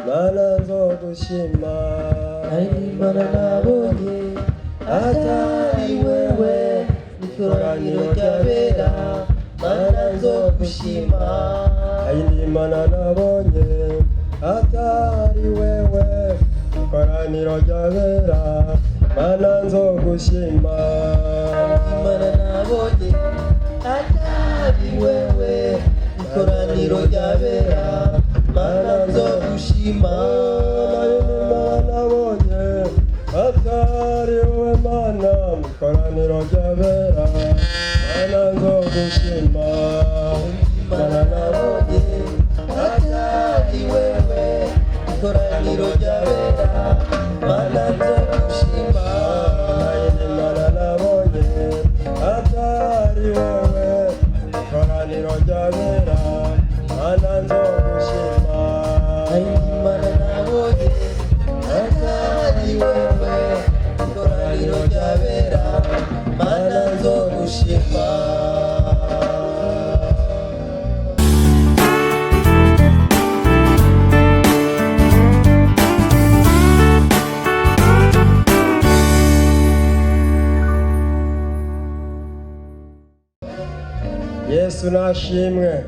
Mana nzogushima. Imana nabonye atari wewe, ikoraniro ry'abera, Mana nzogushima. Imana nabonye atari wewe, ikoraniro ry'abera, Mana nzogushima. Imana nabonye atari wewe, ikoraniro ry'abera, Mana nzogushima. Imana nabonye atari wewe, Mana, ikoraniro ry'abera, Mana nzogushima. Imana nabonye atari wewe, ikoraniro ry'abera, Mana nzogushima. Imana nabonye atari wewe, ikoraniro ry'abera, Mana nzogushima. Imana nabonye atari wewe, ikoraniro ry'abera, Mana nzogushima. Yesu nashimwe.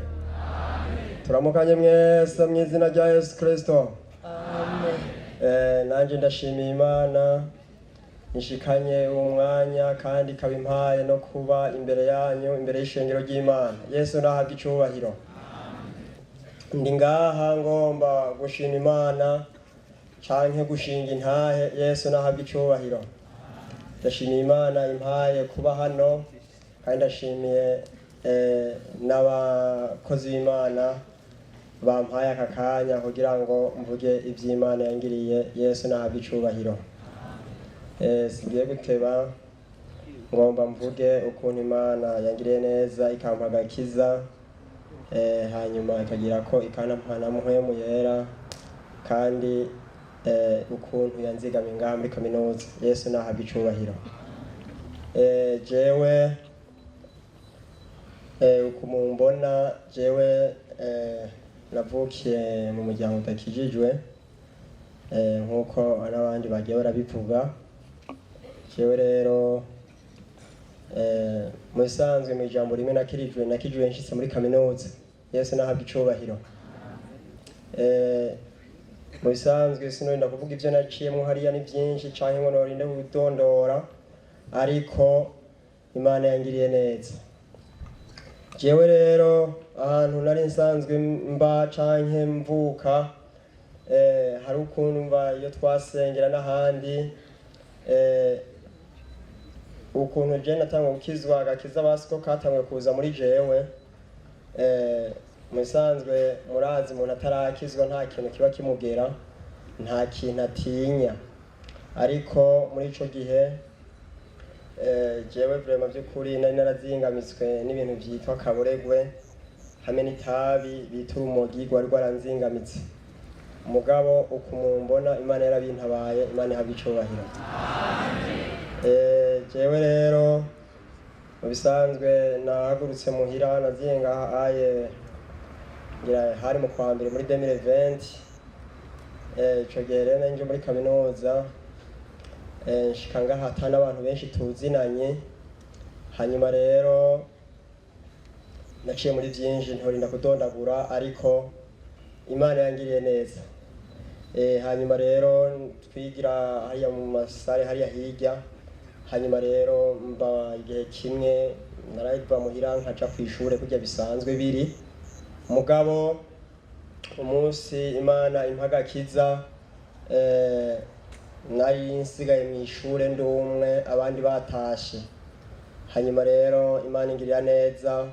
Turamukanye mwese mu izina rya Yesu Kristo. Amen. Nanjye ndashimiye Imana nishikanye uwo mwanya kandi ikaba impaye no kuba imbere yanyu, imbere y'ishengero ry'Imana. Yesu nahabwa icubahiro. Ndi ngaha ngomba gushima Imana canke gushinga intahe. Yesu nahabwa icubahiro. Ndashimiye Imana impaye kuba hano, kandi ndashimiye n'abakozi b'Imana bampaye aka kanya kugira ngo mvuge iby'Imana yangiriye. Yesu nahabwa icubahiro. Singiye guteba, ngomba mvuge ukuntu Imana yangiriye neza ikampa agakiza, hanyuma ikagira ko ikanampa na Mpwemu Yera, kandi ukuntu yanzigamiye ngaha muri kaminuza. Yesu nahabwa icubahiro. Jewe uku mumbona, jewe navukiye mu muryango udakijijwe, nk'uko n'abandi bagiye barabivuga. Jewe rero mu bisanzwe, mu ijambo rimwe, nakirijwe nshitse muri kaminuza. Yesu nahabwa icubahiro. Mu bisanzwe sinorinda kuvuga ivyo naciyemwo hariya, ni vyinshi, canke ngo norinde kudondora, ariko Imana yangiriye neza. Jewe rero ahantu nari nsanzwe mba canke mvuka, hari ukuntu mva iyo twasengera n'ahandi, ukuntu je natangwe gukizwa, agakiza basiko katanguye kuza muri jewe. Mu bisanzwe murazi, umuntu atarakizwa nta kintu kiba kimugera, nta kintu atinya. Ariko muri ico gihe jewe vraiment by'ukuri nari narazingamitswe n'ibintu vyitwa kaboregwe hamwe n'itabi bita urumogi, rwari rwaranzingamitse. Mugabo ukumumbona, Imana yarabintabaye. Imana ihabwa icubahiro. Jewe rero mu bisanzwe nahagurutse muhira, naziye ngaha aye, ngira hari mu kwa mbere muri 2020. Ico gihe rero nje muri kaminuza, nshika ngaha ata n'abantu benshi tuzinanye. Hanyuma rero naciye muri vyinshi ntorinda kudondagura, ariko Imana yangiriye neza. Hanyuma rero twigira hariya mu masare hariya hirya. Hanyuma rero mba igihe kimwe narava muhira nkaja kw'ishure kurya bisanzwe biri. Mugabo umunsi Imana impa agakiza, nari nsigaye mw'ishure ndi umwe, abandi batashe. Hanyuma rero Imana ingirira neza.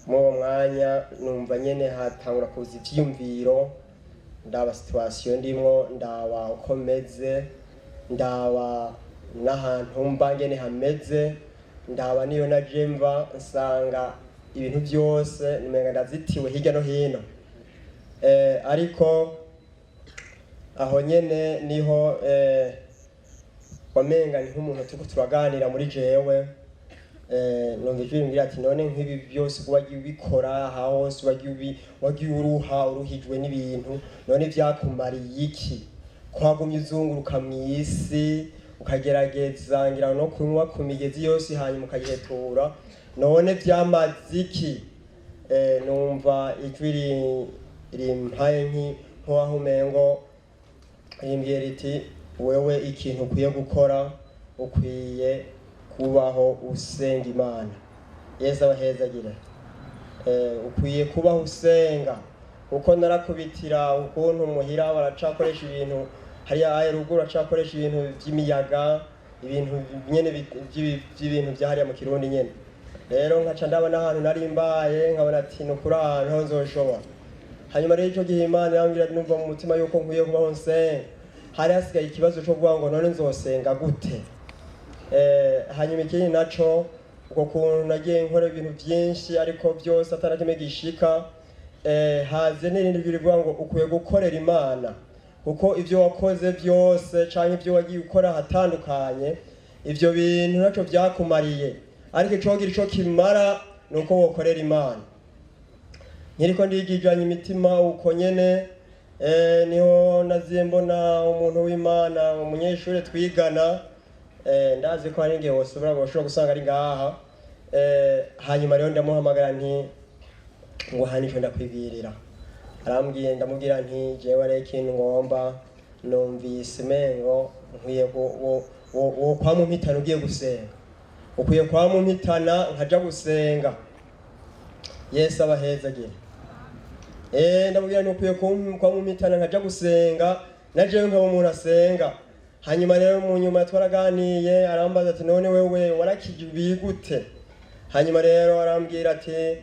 Muri uwo mwanya numva nyene hatangura kuza ivyiyumviro, ndaba situation ndimwo, ndaba uko meze, ndaba n'ahantu mba ngene hameze, ndaba niyo naje mva, nsanga ibintu byose nimenga ndazitiwe hirya no hino. Ariko aho nyene niho wamenga ni nk'umuntu turiko turaganira muri jewe. Numva ijwi rimbwira ati: "None nk'ibi byose uko wagiye ubikora aha hose, wagiye uruha, uruhijwe n'ibintu, none vyakumariye iki ko wagumye uzunguruka mw'isi, ukagerageza ngira no kunywa ku migezi yose, hanyuma ukayihetura, none vyamaze iki?" Numva ijwi rimpaye nk'uwaho umengo rimbwiye riti: "Wewe ikintu ukwiye gukora, ukwiye kubaho usenga Imana." Yesu abahezagire. Ukwiye kubaho usenga, kuko narakubitira ukuntu muhira baracakoresha ibintu hariya aye ruguru, baracakoresha ibintu vy'imiyaga, ibintu nyene vy'ibintu vya hariya mu Kirundi nyene. Rero nkaca ndabona ahantu nari mbaye, nkabona ati: "Ni ukuri ahantu ho nzoshobora." Hanyuma rero ico gihe Imana irambwira, numva mu mutima yuko nkwiye kubaho nsenga. Hari hasigaye ikibazo co kuvuga ngo: "None nzosenga gute?" Hanyuma ikindi naco, uko kuntu nagiye nkora ibintu byinshi ariko byose atari kimwe gishika, haze n'irindi jwi rivuga ngo: "Ukwiye gukorera Imana, kuko ibyo wakoze byose canke ibyo wagiye ukora ahatandukanye, ivyo bintu naco vyakumariye, ariko icogira ico kimara ni uko wokorera Imana." Nkiriko ndigijanye imitima uko nyene, niho naziye mbona umuntu w'Imana, umunyeshuri twigana. Ndazi ko hari igihe wosubira woshobora gusanga ari ngaha. Hanyuma rero ndamuhamagara nti: "Ngo hano ico ndakwibwirira." Arambwiye, ndamubwira nti: "Jewe rero ikintu ngomba, numvise umengo nkwiye wo kwama umpitana ugiye gusenga, ukwiye kwama umpitana nkaja gusenga." Yesu abahezagire. Ndamubwira nti: "Ukwiye kwama umpitana nkaja gusenga, na jewe nkaba umuntu asenga." Hanyuma rero mu nyuma twaraganiye, arambaza ati: "None wewe warakijwe gute?" Hanyuma rero arambwira ati: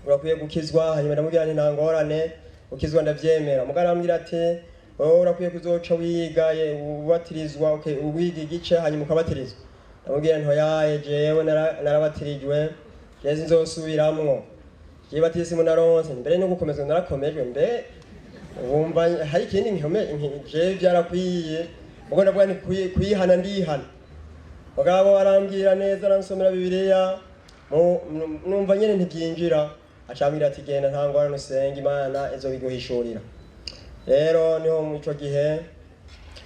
"Urakwiye gukizwa." Hanyuma ndamubwira nti: "Nta ngorane, gukizwa ndavyemera." Mugabo arambwira ati: "Wowe urakwiye kuzoca wiga ubatirizwa, okay, wiga igice hanyuma ukabatirizwa." Ndamubwira nti: "Oyaye, jewe narabatirijwe, jewe sinzosubiramwo, jewe batisimu naronse mbere no gukomezwa narakomejwe, mbe wumva hari ikindi nkome jewe vyarakwiye." Ubwo ndavuga nti kwihana ndihana. Mugabo arambwira neza, aransomera Bibiliya, numva nyene ntibyinjira. Acambwira ati: "Genda, nta ngorane, usenga Imana izobiguhishurira." Rero niho mu ico gihe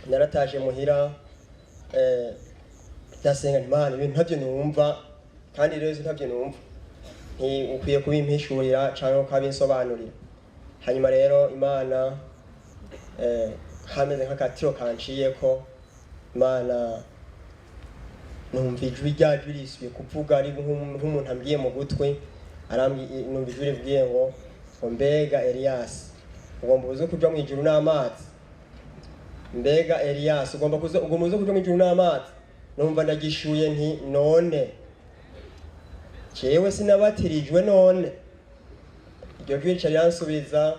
naratashe muhira, ndasenga nti: "Imana, ibintu ntavyo numva, kandi rero ivyo ntavyo numva, nti ukwiye kubimpishurira canke ukabinsobanurira." Hanyuma rero Imana, hameze nk'akatiro kanciyeko, Imana numva ijwi ryaje risubiye kuvuga ari nk'umuntu ambwiye mu gutwi. Numva ijwi rivugiye ngo: "Mbega Elias, ugomba uze kuja mu ijuru n'amazi? Mbega Elias, ugomba kuza, ugomba uze kuja mu ijuru n'amazi?" Numva ndagishuye nti: "None jewe sinabatirijwe none?" Iryo jwi rica riransubiza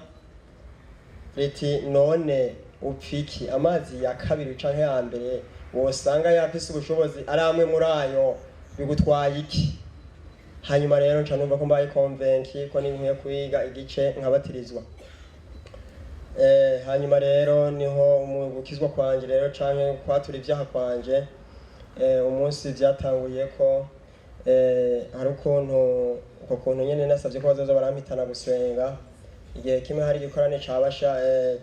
riti: "None upfiki amazi ya kabiri canke ya mbere wosanga yafise ubushobozi ari amwe muri ayo, bigutwaye iki?" Hanyuma rero nca numva ko mbaye convaincu ko ninkwiye kwiga igice nkabatirizwa. Hanyuma rero niho mu gukizwa kwanje rero canke kwatura ivyaha kwanje, umunsi vyatanguye ko hari ukuntu, uko kuntu nyene nasavye ko bazoza barampitana gusenga. Igihe kimwe hari igikorane cabasha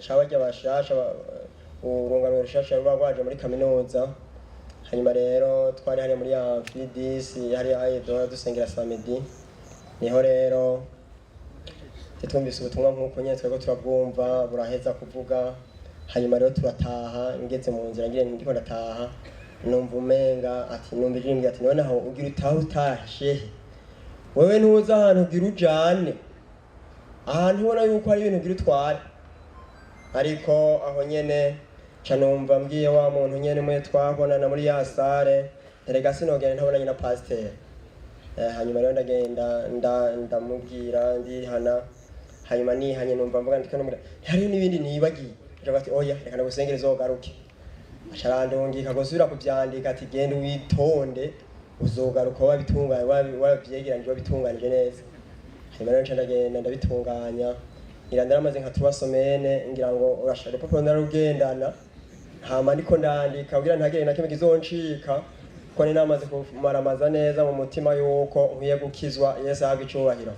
cabarya bashasha, urungano rushasha ruba rwaje muri kaminuza. Hanyuma rero twari hariya muri amphi 10, hariya duhora dusengera samedi. Niho rero twumvise ubutumwa nk'uko nyene twariko turabwumva, buraheza kuvuga. Hanyuma rero turataha. Ngeze mu nzira, ngiye ndiko ndataha, numva umenga ati, numva ijwi rimbwira ati: "None aho ugira utahe utashe he? Wewe ntuzi ahantu ugira ujane, ahantu ubona yuko hari ibintu ugira utware?" Ariko aho nyene ca numva mbwiye wa muntu nyene mwe twabonana muri ya salle: "Erega sinogenda ntabonanye na pasiteri." Hanyuma rero ndagenda, ndamubwira, ndihana. Hanyuma nihanye, numva mvuga ndiko numva hariho n'ibindi nibagiye. Aca ati: "Oya, reka ndagusengere uzogaruke." Aca arandungika gusubira kuvyandika, ati: "Genda witonde, uzogaruka wabitunganye, wabivyegeranije, wabitunganije neza." Hanyuma rero nca ndagenda ndabitunganya. Ngira ndaramaze nka 3 semaines, ngira ngo urashaka urupapuro ndarugendana, hama ndiko ndandika kugira ntagire na kimwe kizoncika. Kuko ni namaze kumaramaza neza mu mutima yuko nkwiye gukizwa. Yesu ahabwe icubahiro.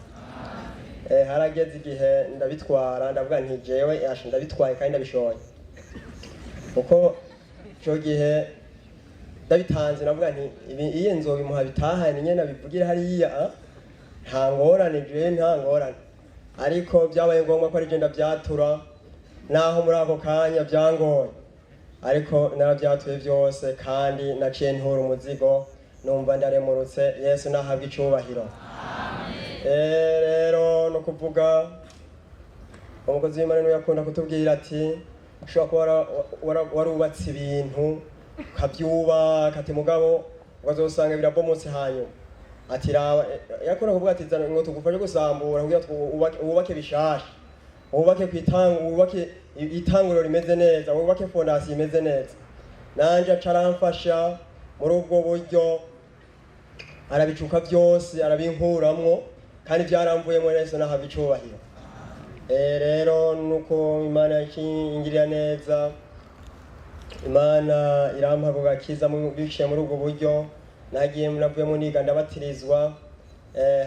Harageze igihe ndabitwara, ndavuga nti jewe yasha ndabitwaye kandi ndabishoye, kuko ico gihe ndabitanze navuga nti ibi iyi nzobimuha bitahane nyene abivugira hariya, nta ngorane, jewe nta ngorane. Ariko byabaye ngombwa ko ari je ndavyatura, naho muri ako kanya byangoye, ariko naravyatuye vyose kandi naciye ntura umuzigo, numva ndaremurutse. Yesu nahabwa icubahiro. Rero no kuvuga umukozi w'Imana niwe yakunda kutubwira ati ushobora kuba warubatse ibintu ukabyubaka, ati mugabo ukazosanga birabomotse. Hanyuma ati raba, yakunda kuvuga ati zana ngo tugufashe gusambura kugira wubake bishasha, wubake kwitanga, wubake itanguriro rimeze neza, wubake fondasiyo imeze neza. Nanje aca aramfasha muri ubwo buryo, arabicuka byose arabinkuramwo kandi byaramvuyemo. Yesu nahabwa icubahiro. Rero nuko Imana yakingirira neza, Imana irampa ako gakiza biciye muri ubwo buryo. Nagiye navuyemo niga, ndabatirizwa.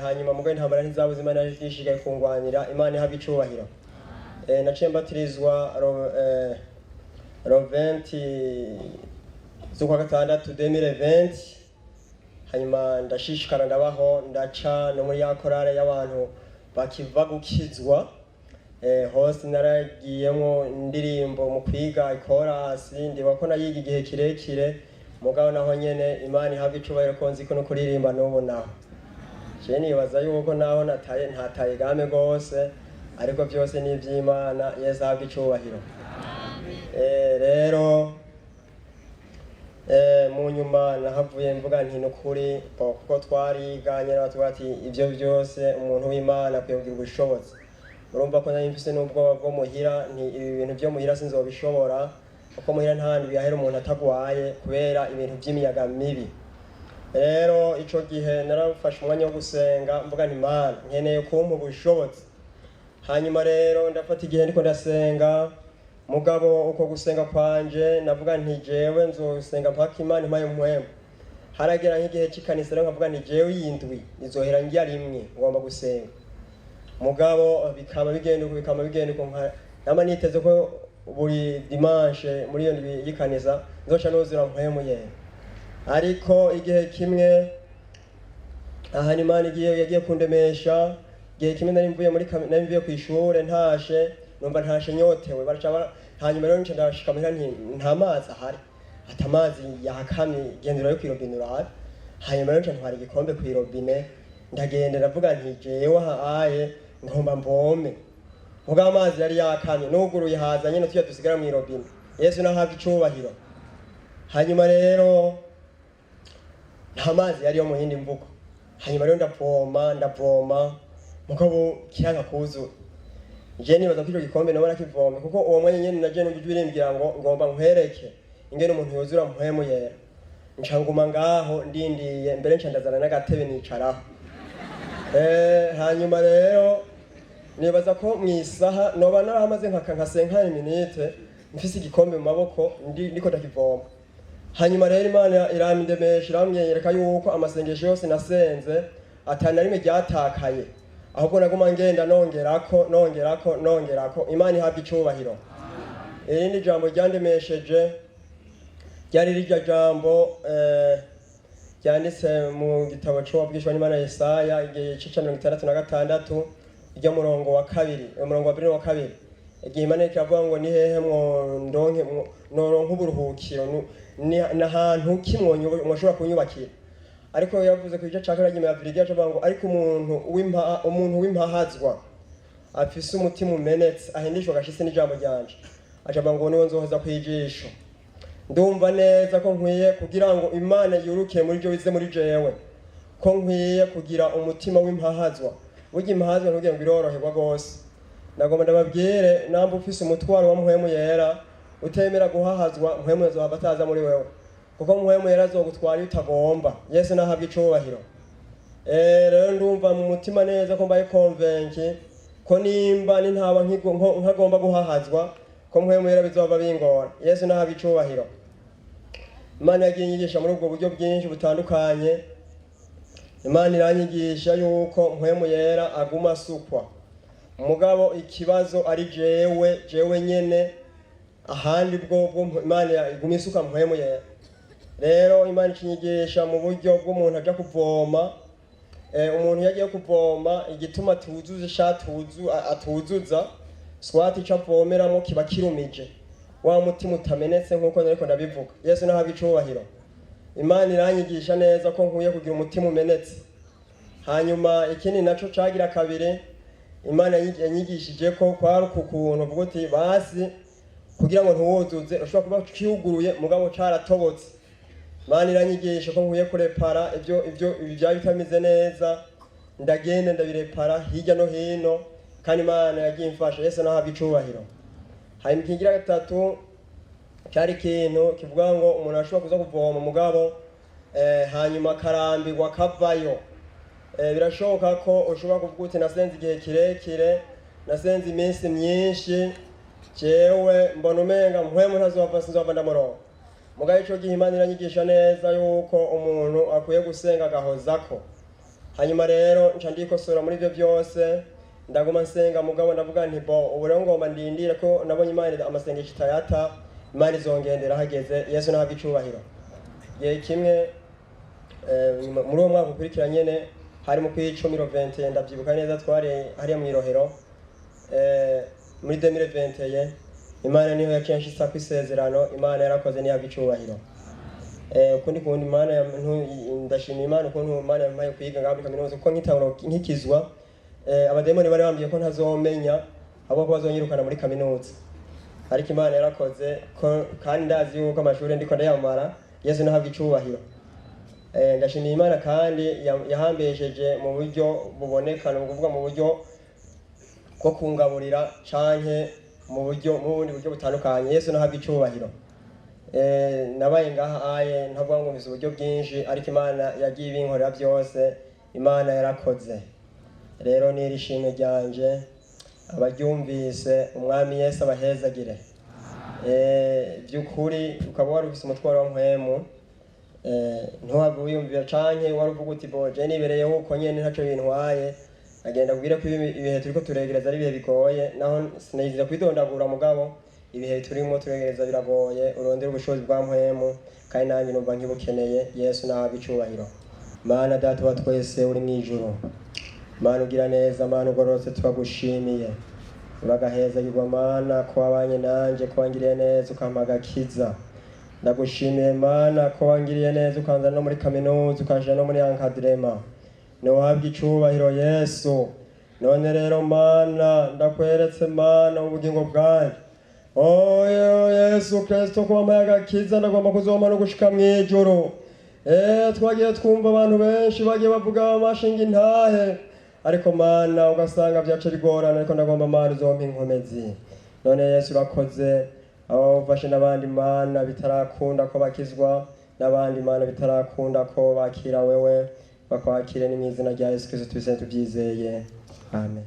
Hanyuma mugabo intambara ntizabuze, Imana yishikaye kungwanira. Imana ihabwa icubahiro. Naciye mbatirizwa le 20 z'ukwa gatandatu 2020. Hanyuma ndashishikara ndabaho, ndaca no muri ya korale y'abantu bakiva gukizwa. Hose naragiyemo indirimbo mu kwiga ikorasi, ndibuka ko nayiga igihe kirekire. Mugabo naho nyene Imana ihabwa icubahiro ko nzi ko no kuririmba n'ubu naho je nibaza yuko naho nataye ntataye game gose, ariko byose ni ivy'Imana. Yesu ahabwa icubahiro. Rero mu nyuma nahavuye mvuga nti nukuri bo, kuko twariganye n'abatuvuga ati ibyo byose umuntu w'Imana akwiye kugira ubushobozi. Urumva ko nari mfise n'ubwoba bwo muhira, nti ibi bintu byo muhira sinzobishobora, kuko muhira nta hantu biyahera umuntu atagwaye kubera ibintu by'imiyaga mibi. Rero ico gihe narafashe umwanya wo gusenga, mvuga nti Mana, nkeneye kumpa ubushobozi. Hanyuma rero ndafata igihe ndiko ndasenga, mugabo uko gusenga kwanje navuga nti jewe nzosenga mpaka Imana impaye mpwemu. Haragera nk'igihe c'ikanisa rero nkavuga nti jewe iyi ndwi izohera njya rimwe ngomba gusenga, mugabo bikama bigenda uko, bikama bigenda uko. Nama niteze ko buri dimanche muri iyo ndwi y'ikanisa nzoca nuzura mpwemu yera. Ariko igihe kimwe ahantu Imana igiye yagiye kundemesha, igihe kimwe nari mvuye muri nari mvuye kw'ishure ntashe, numva ntashe nyotewe. Baraca hanyuma rero nca ndashika muhira nti nta mazi ahari, ati amazi yakamye, genda urabe kw'irobine urabe. Hanyuma rero nca ntwara igikombe kw'irobine, ndagenda ndavuga nti jewe ahaye ngomba mvome, mugabo amazi yari yakamye, nuguruye haza nyene tujya dusigara mw'irobine. Yesu nahabwa icubahiro. Hanyuma rero nta mazi yari yo mu yindi mvugo. Hanyuma rero ndavoma, ndavoma, mugabo kiranga kuzura. Je nibaza ko ico gikombe nabo nakivome, kuko uwo mwanya nyene naje numva ijwi rimbwira ngo ngomba nkwereke ingene umuntu yuzura mpwemu yera. Nca nguma ngaho ndindiye, mbere nca ndazana n'agatebe nicaraho. Hanyuma rero nibaza ko mw'isaha noba narahamaze nka 50 minutes mfise igikombe mu maboko ndiko ndakivoma. Hanyuma rero Imana irandemesha, iramyereka yuko amasengesho yose nasenze atana rimwe ryatakaye, ahubwo naguma ngenda nongerako, nongerako, nongerako. Imana ihabwa icubahiro. Irindi jambo ryandemesheje ryari rirya jambo ryanditse mu gitabo c'uwabwishwa n'Imana Yesaya, igice ca 66, iryo murongo wa kabiri, umurongo wa mbere n'uwa kabiri, igihe Imana iriko iravuga ngo ni hehe mwondonke noronka uburuhukiro, n'ahantu ki mwoshobora kunyubakira. Ariko yavuze ku gice ca kabiri nyuma ya Virginia, avuga ngo ariko umuntu w'impahazwa afise umutima umenetse, ahindishwa agashitsi n'ijambo ryanje, acavuga ngo niwe nzohoza kwijisho. Ndumva neza ko nkwiye kugira ngo Imana yurukiye muri byo bize muri jewe, ko nkwiye kugira umutima w'impahazwa. Burya impahazwa ntugire ngo iroroherwa rwose. Nagomba ndababwire, namba ufise umutwaro wa mpwemu yera utemera guhahazwa, mpwemu azohava ataza muri wewe, kuko mpwemu yera azogutwara iyo utagomba. Yesu nahabwa icubahiro. Rero ndumva mu mutima neza ko mbaye convaincu ko nimba nintaba nkagomba guhahazwa, ko mpwemu yera bizoba bingora. Yesu nahabwa icubahiro. Imana yagiye inyigisha muri ubwo buryo bwinshi butandukanye. Imana iranyigisha yuko Mpwemu Yera aguma asukwa, mugabo ikibazo ari jewe nyene. Ahandi bwo Imana iguma isuka Mpwemu Yera. Rero Imana ikinyigisha mu buryo bw'umuntu aja kuvoma. Umuntu yagiye kuvoma, igituma atuzuza ishatuzu atuzuza swati ico avomeramo kiba kirumije wa mutima utamenetse, nkuko nariko ndabivuga. Yesu nahabwa icubahiro. Imana iranyigisha neza ko nkwiye kugira umutima umenetse. Hanyuma ikindi naco cagira kabiri, Imana yanyigishije ko kwari uku kuntu uvuga uti basi kugira ngo ntuwuzuze ushobora kuba kiwuguruye mugabo caratobotse. Imana iranyigisha ko nkwiye kurepara ibyo ibi byaba bitameze neza, ndagenda ndabirepara hirya no hino, kandi Imana yagiye imfasha. Yesu nahabwa icubahiro. Hanyuma ikigira gatatu cyari ikintu kivuga ngo umuntu ashobora kuza kuvoma mugabo hanyuma akarambirwa akavayo. Birashoboka ko ushobora kuvuga uti nasenze igihe kirekire, nasenze iminsi myinshi, jewe mbona umenga Mpwemu ntazova, sinzova ndamuronka. Mugabo ico gihe Imana iranyigisha neza yuko umuntu akwiye gusenga agahozako. Hanyuma rero nca ndikosora muri ivyo byose, ndaguma nsenga, mugabo ndavuga nti bo ubu rero ngomba ndindire ko nabonye Imana amasengesho itayata, Imana izongendera hageze. Yesu nahabwa icubahiro. Igihe kimwe muri uwo mwaka ukurikira nyene, hari mu kw'icumi ro 21, ndavyibuka neza, twari hariya mw'irohero muri 2021. Imana niho yaciye nshitsa kw'isezerano. Imana yarakoze, ntihabwa icubahiro. Ukundi kundi Imana ndashimira Imana ukuntu Imana yampaye kwiga ngaha muri kaminuza, kuko nkitangura nkikizwa abademoni bari bambwiye ko ntazomenya, ahubwo ko bazonyirukana muri kaminuza, ariko Imana yarakoze ko, kandi ndazi yuko amashuri ndiko ndayamara. Yesu nahabwa icubahiro. Ndashimiye Imana kandi yahambesheje mu buryo buboneka, ni ukuvuga mu buryo bwo kungaburira canke mu bundi buryo butandukanye. Yesu nahabwa icubahiro. Nabaye ngaha aye ntavuga ngo mfise uburyo bwinshi, ariko Imana yagiye ibinkorera byose. Imana yarakoze. Rero n'iri shimwe ryanje, abaryumvise Umwami Yesu abahezagire. By'ukuri ukaba wari ufise umutwaro wa Mpwemu, ntuhave wiyumvira canke wari uvuga uti bo je nibereyeho uko nyene ntaco bintwaye. Agenda kubwira ko ibihe turiko turegereza ari ibihe bigoye, naho sinayizira kwidondagura, mugabo ibihe turimo turegereza biragoye. Urondere ubushobozi bwa Mpwemu, kandi nanjye numva nkibukeneye. Yesu nahabwe icubahiro. Mana Data wa twese uri mw'ijuru, Mana ugira neza, Mana ugororotse, turagushimiye. Uragahezagirwa Mana ko wabanye nanje, ko wangiriye neza ukampa agakiza. Ndagushimiye Mana ko wangiriye neza ukanzana no muri kaminuza, ukanshira no muri encadrement. Niwahabwa icubahiro Yesu. None rero Mana, ndakweretse Mana ubugingo bwanje. Oyo Yesu Kristo, ko wampaye agakiza, ndagomba kuzoma no gushika mw'ijuru. Twagiye twumva abantu benshi bagiye bavuga amashinga intahe, ariko Mana ugasanga vyaca bigorana, ariko ndagomba Mana uzompa inkomezi. None Yesu urakoze, abo ufashe n'abandi Mana bitarakunda ko bakizwa, n'abandi Mana bitarakunda ko bakira wewe, bakwakire ni mw'izina rya Yesu Kristo tubisenge tubyizeye, amen.